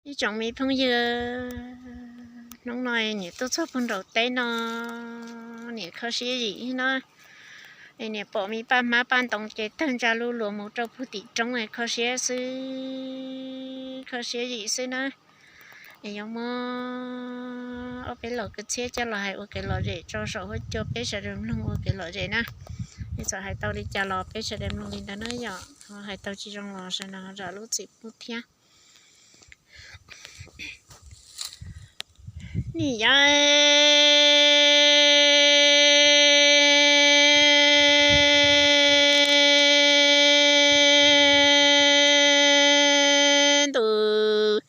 Ib tsoom me phooj ywg, hnub no niam tuaj txog puag nraum teb no, niam kho siab zim na. Niam pom me paj hmab paj ntoo ces tawg ntsa lub luas mus rau puag tim roob, kho siab xwb, kho siab zim xwb na. Es yuav muab ob peb los kwv txhiaj coj los hais ua kev lom zem rau saum huab cua peb sawv daws mloog ua kev lom zem na. Es txawm hais tau li cas los peb sawv daws mloog li ntawd na yom. Hais tau tsis zoo los sawv daws zam lub txim pub thiab. Nim yav ntus,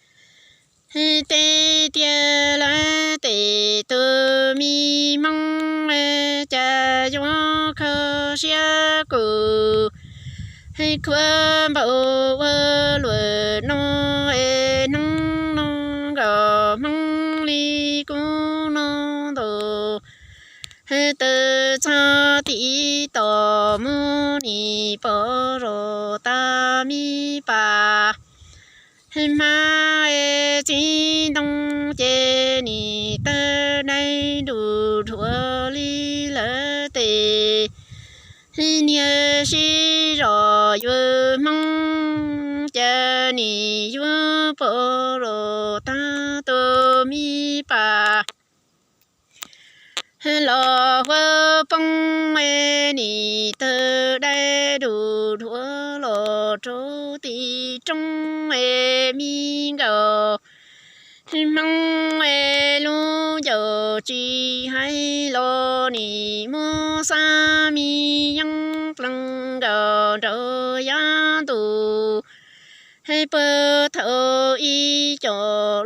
tej tiag lawv tes tus me hmoob, cas yuav kho siab kuv, khuav npaum ua luam no, es hnub no nkaus hmoob li kuv no ntau. Tawm txog tim tom muaj nim pom zos tas me pas, hmab txiv ntoo ces nim tawg dai dub dhuav li lawv tes. Niag sib zos yuav hmoob, cas nim yuav pom zos tas tus me pas los huab poob, nim tawg dai dub dhuav los rau tim roob, es me nkaus hmoob, es lub ncaus tsis hais los nim muab xab me yeeb plees nkaus nraum yav ntus. Puag thaum ib co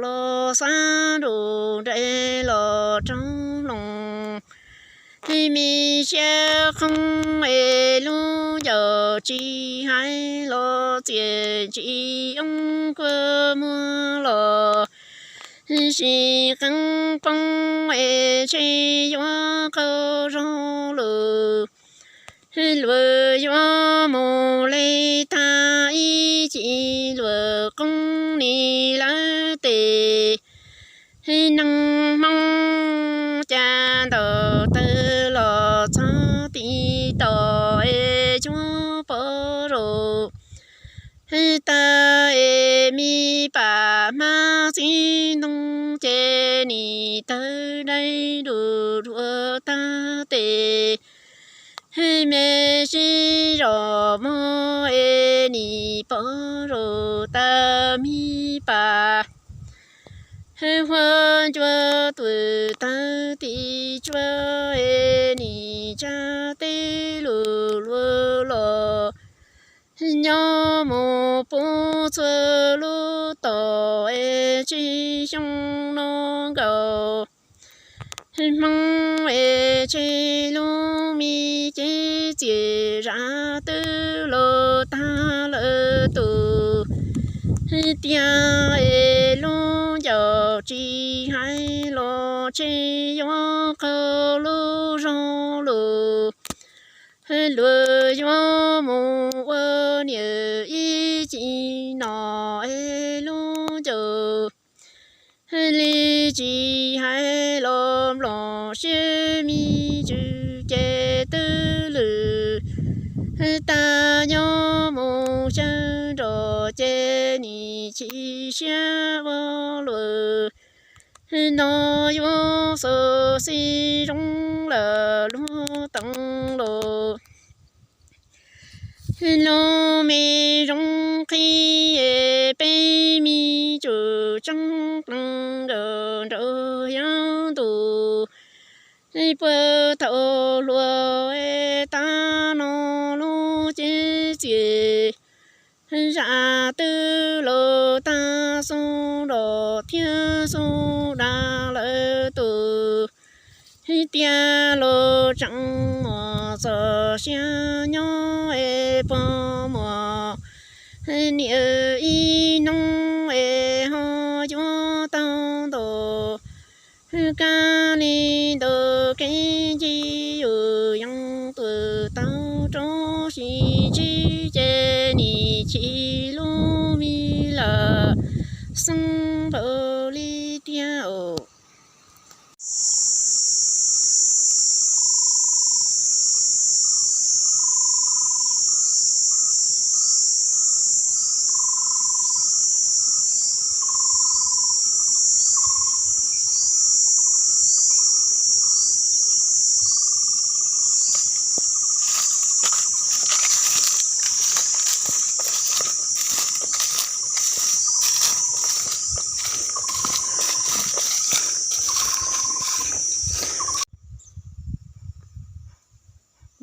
los xab nrus nres los rau loos, me siab qhoob, es lub ncaus tsis hais los txias ntsis oob kua muag los sis qeeb poob, es ntshe yuav qaug zog lus. Luag yuav mus li tag ib chim luag qoob ni lawv tes. Neeg hmoob cas ntaus tawg los txog tim tom, es yuav pom zos tas, es me pas hmab txiv ntoo ces nim tawg dai dub dhuav tag tes. Me sib zos muaj, es nim pom zos tas me pas. Huab ncua twm tawg tim tsuas, es nim tsa teb lus luag los nyob mus puag txhua lub tom, es tsis xyoo no nkaus hmoob, es ntshe lub me cev txias zam twb los tag lawm tus. Tiag es lub ncaus tsis hais los ntshe yuav qaug lub zog lus. Luag yuav mus ua niam ib chim no, es lub ncaus li tsis hais los nplooj siab me tsw ces twb lwm tag, nyob mus xyaw nroj ces nim chim siab ua luam. No yuav xaus xib zoo lawm luag teev los. Lub me zoo qhib es peb me tsum tseeb plees nkaus nraum yav ntus. Puag thaum hluas es tag no lub cev txias zam twb los tag, xub nroj thiab xub dag lawm tus. Tiag los tseem muaj txoj sia nyob es puas muaj niam ib hnub es ho yuav tau ntaus. Kab li ntaus kev ncig yus yeej tuam tau rau sim ntsib ces nim chim lub me lawm xeeb. npaum li tiag os.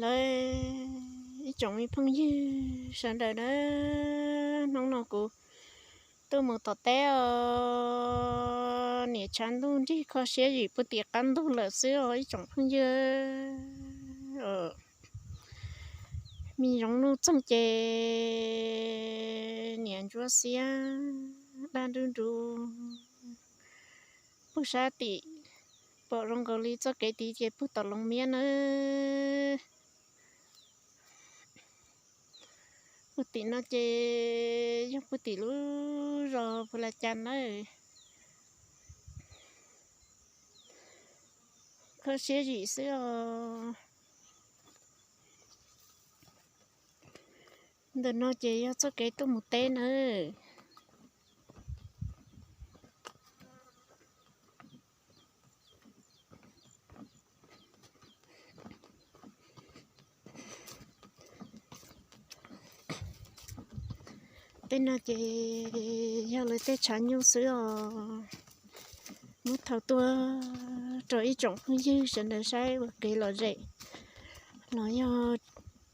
Lawv ib tsoom me phooj ywg sawv daws na, hnub no kuv tuaj mus tom teb os, niam tshav ntuj nrig kho siab zim puag tim qab ntug lawm xwb os ib tsoom phooj ywg. Me zoov nuj txeeg ces niam ntsuab xiab daj nrub nrug puag sab tim, pom zoo nkaus li txoj kev tid ces puag tom Loos Miab nawb. Puag tim no ces yog puag tim lub zos Phu La Cas nawb. Kho siab zim xwb os. Ntawm no ces yog txoj kev tuaj mus teb nawb. Tej no ces yog lawv tej tshav nyuj xwb os. Muab thau tuaj rau ib tsoom phooj ywg sawv daws saib ua kev lom zem los yog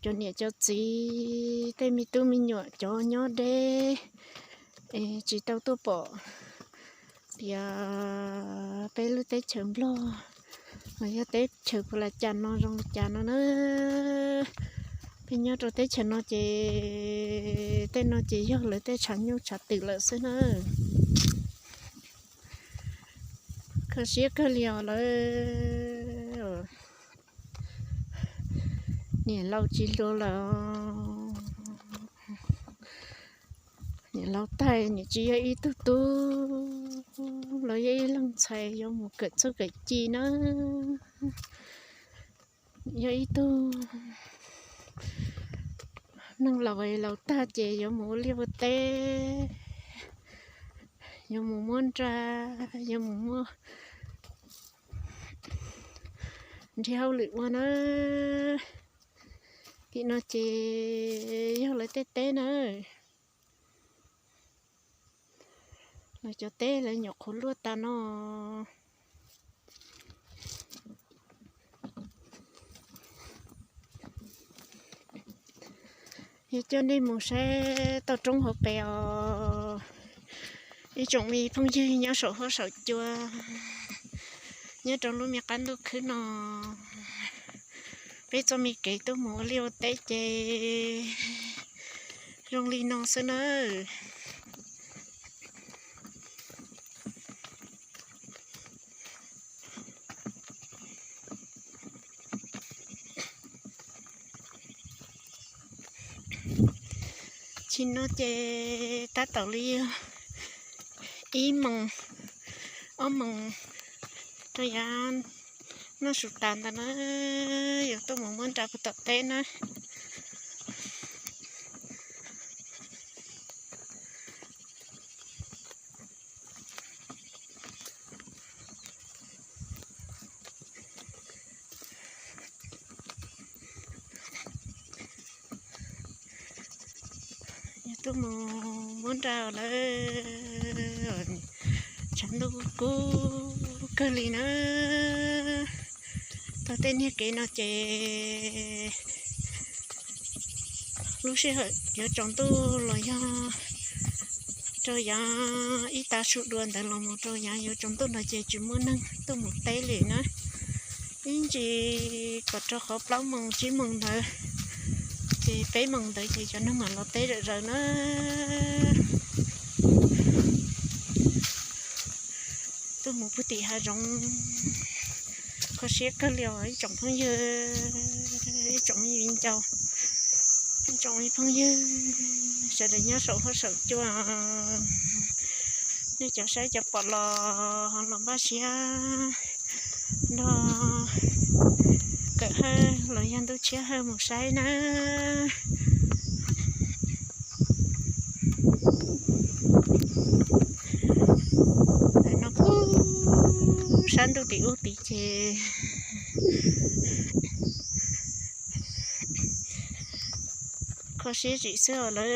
cov niam cov txiv tej me tub me nyuam cov nyob deb es tsis tau tuaj pom tias peb lub teb chaws Nplog los yog teb chaws Phu La Cas no zoo li cas no na. Peb nyob rau teb chaws no ces tej no ces yog lawv tej tshav nyuj tshav twm lawm xwb na. Kho siab kawg li os lawv. Niam laus tsis hluas lawm, niam laus tag niam tsis yog ib tug tub los yog ib leeg ntxhais yuav mus kawm txuj kawm ci na. Yog ib tug neeg laus, laus tag ces yuav mus ua liaj ua teb, yuav mus muab nra, yuav mus muab nrhiav hauj lwm ua na. Tim no ces yog lawv tej teb na. Lawv cov teb lawv nyuam qhuav luaj tas no. Yog coj nej mus saib toj roob hauv pes os, ib tsoom me phooj ywg nyob saum huab saum cua, nyob rau lub me qab ntuj khwb no. Peb txoj me kev tuaj mus ua liaj ua teb ces zoo li no xwb nawb. Tsis no ces tab tom li ib moos ob moos rau yav noj su tas ntawd na, yuav tuaj mus muab nra puag tom teb na. Yog tuaj mus muab nra lawm, tshav ntuj kub kawg li na. Tau tej niag kev no ces lub sij hawm yuav tsaus ntuj los yog rau yav ib tav su dua ntawd los mus rau yav yuav tsaus ntuj no ces tsis muaj neeg tuaj mus teb li na. Ib ntsis kom rau qhov plaub moos tsib moos ntawd ces peb moos ntawd ces cov neeg mam los teb zom zaws na. Tuaj mus puag tim hav zoov, kho siab kawg li os ib tsoom phooj ywg, ib tsoom me viv ncaus, ib tsoom me phooj ywg sawv daws nyob saum huab saum cua. Nej cov saib cov pom los, los npaj siab nrog Kawm Hawj los yog Ntuj Tshiab Hawj mus saib nawb. No kuj sab ntuj tim ub tid ces kho siab zim xwb os lawv.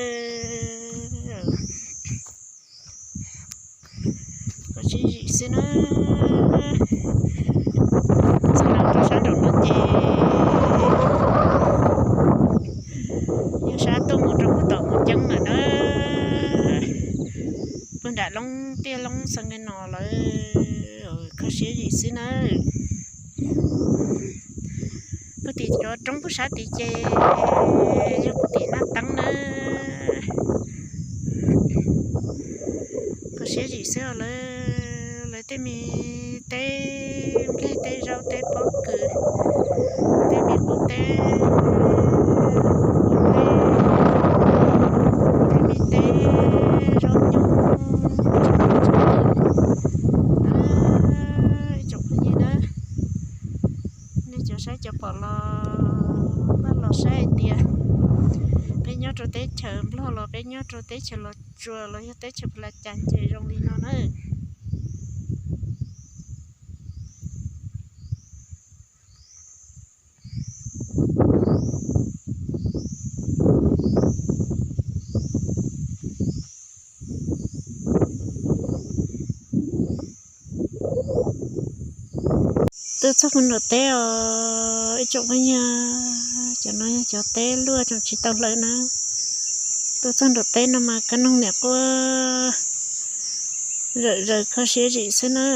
Kho siab zim xwb na. Txog lawm rau sab nraum no ces yog sab tuaj mus rau puag tom Mus Ceeb lawm na. Puag nram Loob Tiaj Loob Xeev Kais no lawv, kho siab zim xwb nawb. Puag tim cov roob puag sab tid ces yog puag tim Naj Teeb nawb. Kho siab zim xwb os lawv, lawv tej me teb nplej teb zaub teb pob kws, tej me qub teb, tej me teb zaub nyuj. Ib tsoom phooj ywg na, nej cov saib cov pom los, pab los saib hais tias peb nyob rau teb chaws Nplog los peb nyob rau teb chaws Los Tsuas los yog teb chaws Phu La Cas ces zoo li no na. Tuaj txog puag nram teb os ib tsoom phooj ywg, cov no yog cov teb luaj tseem tsis tau hlawv na. Tuaj txog nram teb no mas kab noog niam quaj zawm zaws kho siab zim xwb na.